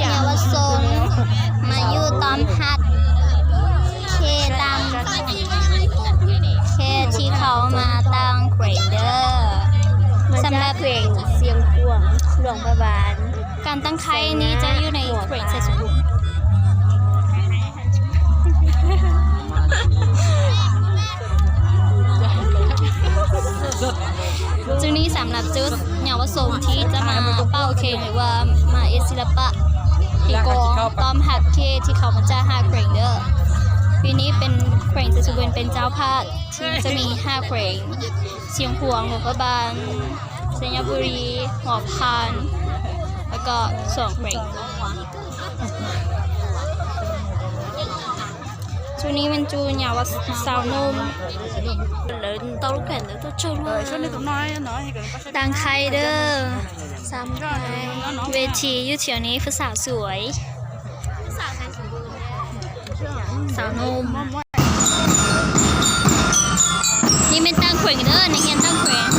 ຍາວະຊົນມາຢູ່ຕອນຮັດເຂດຕ່າງ ເຂດທີ່ເຂົ້າມາຕ່າງແຂວງເດີ. ສຳລັບ ແຂວງຊຽງຂວາງ ຫຼວງພະບາງ ການຕັ້ງຄ່າຍນີ້ຈະຢູ່ໃນແຂວງໄຊສົມບູນ. ຈຸດນີ້ສຳລັບຈຸດເຍົາວະຊົນທີ່ຈະມາເປົ່າເຄງ ຫຼືວ່າມາເຮັດສິລະປະທີ່ກອງຕ້ອມຮັບເຂດທີ່ເຂົ້າມາຈາກຫ້າແຂວງເດີ. ປີນີ້ເປັນແຂວງໄຊສົມບູນເປັນເຈົ້າພາບ ທີ່ຈະມີຫ້າແຂວງ ຊຽງຂວາງ, ຫຼວງພະບາງ, ໄຊຍະບູລີ, ຫົວພັນ ແລ້ວກໍສອງແຂວງ. ຈຸດນີ້ແມ່ນຈຸດເຍົາວະ ຊາວໜຸ່ມ ຕ່າງຄ່າຍເດີ. ສາມ ເວທີຢູ່ແຖວນີ້ ຜູ້ສາວສວຍ ສາວໜຸ່ມ. ນີ້ແມ່ນຕ່າງແຂວງເດີ ນັກຮຽນຕ່າງແຂວງ.